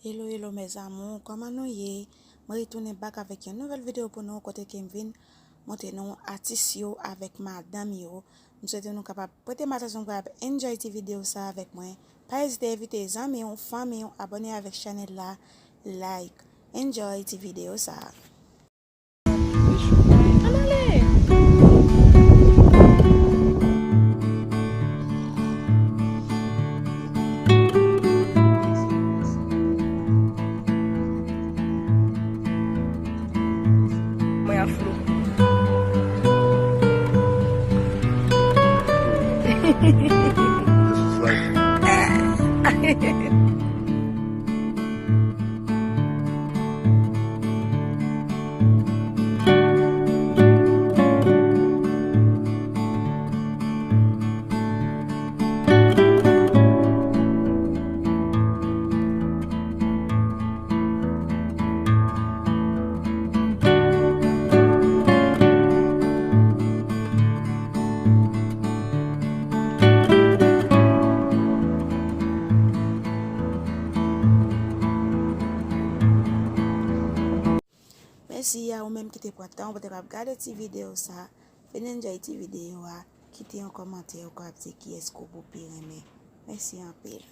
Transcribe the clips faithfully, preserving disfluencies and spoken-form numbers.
Hello, hello, mes amours, kòman nou ye? Mwen retounen back avèk yon nouvèl videyo pou nou, kote ke m vin montre nou atis yo avèk madanm yo. M swete nou kapab prete m atansyon, kapab enjoy ti videyo sa avèk mwen. Pa ezite envite zanmi w, fanmi w, abòne avèk chanèl la, like. Enjoy ti videyo sa. Ann ale! Mwen an flou. Mèsi a ou menm ki te pran tan w pou te kab gade ti videyo sa. Vin enjoy ti videyo a. Kite yon kòmantè ou kapab di kiyès gwoup ou pi renmen. Mèsi anpil.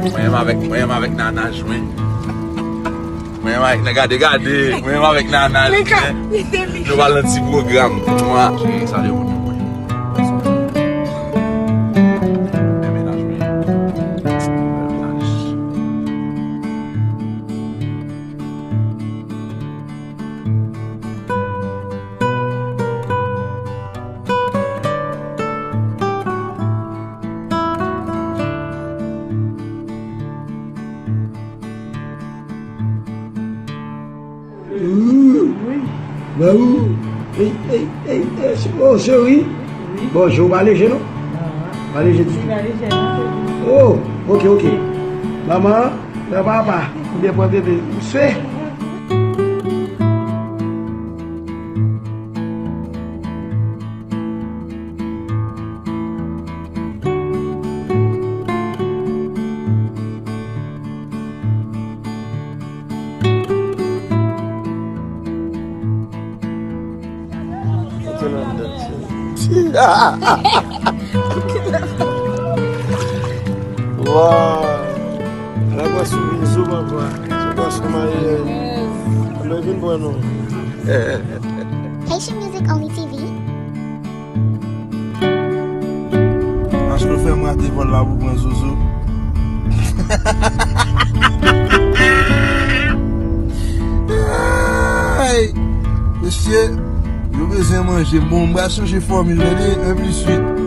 Mwen menm avèk, mwen menm avèk nanaj mwen. Mwen menm avèk nan gade, gade. Mwen menm avèk nanaj mwen. Nou pral nan ti pwogram. Mwen. Cheri, salye moun yo mwen. Bèl mennaj mwen. Bèl mennaj. Wi. Wi. Ey, ey, ey, ey, oh, cheri. Wi. Bonjou, pa leje non. Pa leje ditou. Oh, ok, ok. Manman, pran papa, oubyen pran bebe. Misye. Waw! Ala gwa sou vin zo papa. Sou gwa sou maryaj. Anben vin bwè non. Haitian Music Only T V. Paske w fè m rate vòl la pou pran zozo. Ay! Mesye, yo bezwen manje. Bon, m pral chanje fòmil, tande, en plis uit.